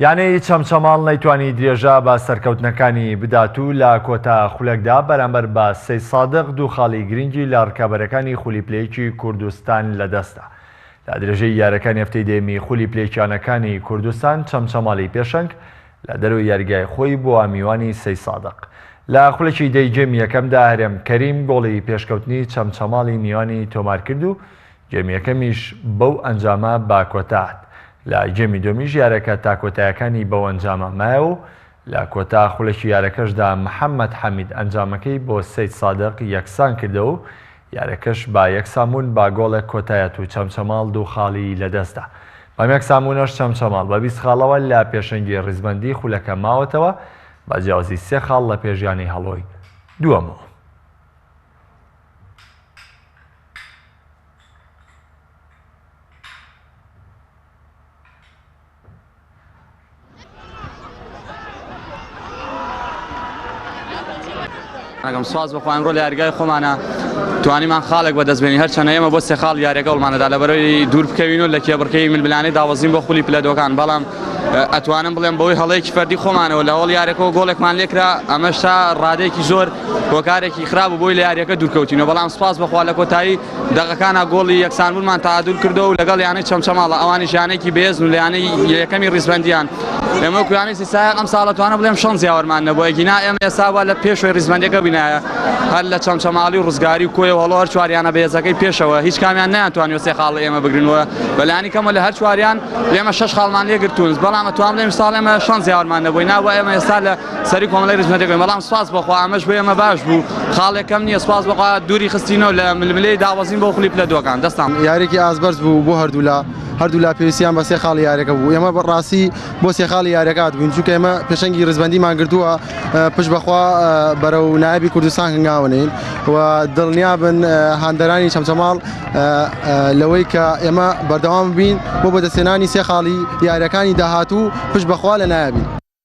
یانەی چەمچەماڵ نەیتوانی درێژە بە سەرکەوتنەکانی بدات و لە کۆتا خولەکدا بەرامبەر بە سەیدسادق دوو خاڵی گرنگی لە ڕکابەرەکانی خولی پلەیەکی کوردستان لەدەستدا. لە درێژەی یارەکانی هەفتەی دەیەمی خولی پلەیەکیانەکانی کوردستان چەمچەماڵی پێشەنگ لە دەرەوەی یاریگای خۆی بووە میوانی سەیدسادق. لە خولەکی دەی گێمی یەکەمدا هەرێم کەریم گۆڵی پێشکەوتنی چەمچەماڵی میوانی تۆمارکرد و گێمی یەکەمیش بەو ئەنجامە بە کۆتا هات. لە گێمی دووەمیش یارەکە تا کۆتایەکانی بەو ئەنجامە مایەوە و لە کۆتا خولەکی یارەکەشدا محەمەد حەمید ئەنجامەکەی بۆ سەید سادق یەکسان کردەوە و یارەکەش بە یەکسانبوون بە گۆڵێک کۆتایهات و چەمچەماڵ دوو خاڵی لەدەستدا. بەم یەکسانبوونەش چەمچەماڵ بە 20 خاڵەوە لە پێشەنگی ڕیزبەندی خولەکە ماوەتەوە بە جیاوازی سێ خاڵ لە پێش یانەی هەڵۆی دووەمەوە. ئەگەم سواز بەخوا ئەمڕۆ لە یاریگای خۆمانە توانیمان خاڵێک بەدەست بێنین هەرچەنە ئێمە بۆ سێ خاڵ یاریەکە هەوڵمانەدا لەبەرەوەی دوور بکەوین و لە کێبڕکێی ململانێی دابەزین بۆ خولی پلە دووەکان بەڵام ئەتوانم بڵێم بەوەی هەڵەیەکی فەردی خۆمانەوە لە هەوڵ یاریەکەەوە گۆڵێکمان لێکرا ئەمەش تا ڕادەیەکی زۆر هۆکارێکی خراپ بوو بۆی لە یاریەکە دوورکەوتینەوە بەڵام سپاس بەخوا لە کۆتایی دەقەکانا گۆڵی یەکسانبوونمان تەعادول کردەوە و لەگەڵ یانەی چەمچەماڵە ئەوانیش یانەیەکی بەهێزن و لە یانەی یەکەمی ڕیزبەندیان ئێمە وەکو یانەی سیسایە ئەم ساڵە توانم بڵێم شەنس یاوەرمان نەبووە گینا ئێمە ئێستا وا لە پێشەوەی ڕیزبەندیەکە بینایە هەر لە چەمچەماڵی و ڕزگاری و کۆیە و هەڵۆ هەر چواریانە بەهێزەکەی پێشەوە هیچ کامیان نەیانتوانیوە سێ خاڵ ئێمە بگرن و بەلانی کەمەوە لە هەر چواریان ئێمە شەش خاڵمان لێگرتوون بەڵام ئەتوانم بڵێم ساڵ ئێمە شەنس یاوەرمان نەبووی نابووە ئێمە ئێستا لە سەری کۆمەڵەی ڕیزبەندێک بووین بەڵام سوپاس بۆ خوا ئەمەش بۆ ئێمە باش بوو خاڵێک کەم نییە سوپاس بۆ خوا دووری خستینەوە لە ململێی دابەزین بۆ خولی پلە دووەکان دەستان. یاریەکی ئاست بەرز بوو بۆ هەردوولا هەردوولا پێویستیان بە سێ خاڵی یاریەکە بوو ئێمە بەڕاستی بۆ سێ خاڵی یاریەکە هاتبووین چونکە ئێمە پێشەنگی ڕیزبەندیمان گرتووە پشت بەخوا بەرەو نایابی کوردستان هەنگاونین و دڵنیابن هاندەرانی چەمچەماڵ لەوەی کە ئێمە بەردەوام بین بۆ بەدەستهێنانی سێ خاڵی یاریەکانی داهاتوو پشت بەخوا لە نایابین.